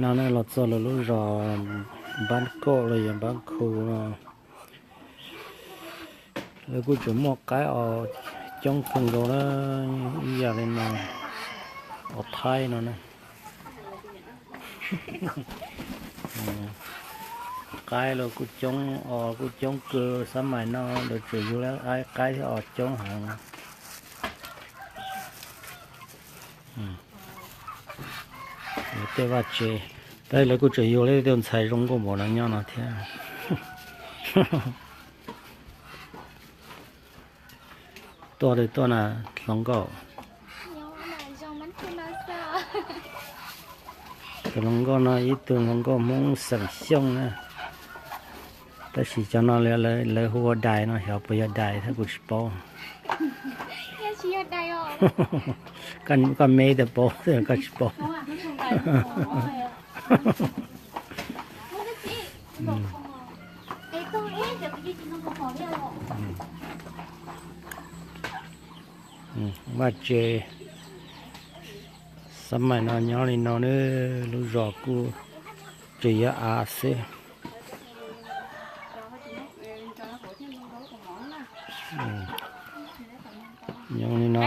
No nej los txog lawv lub zos Npab Kauj los yog Npab Khu no, lawv kuj tseem muaj qaib os coob kawg nkaus na, ib yam li no os Thaib no na. Qaib los kuj coob os, kuj coob kawg, xab mais no lawv tseem yug qaib thiab os coob heev. Tej vaj tse, tab lawv kuj tseem yug lawv tej ntxhais zoo nkauj npaum no nyob no thiab. Tuaj tuaj na, hluas nkauj. Tus hluas nkauj no ib tug hluas nkauj Hmoob xeem Xyooj na, tab sis cov no lawv hu ua dais no, xyov puas yog dais thiab kuv tsis paub. Koj me tias paub, koj tsis paub. Vaj tse, xab mais no nyob li no ne, lub zos kuj tseem yuav av xwb. Nyob li no.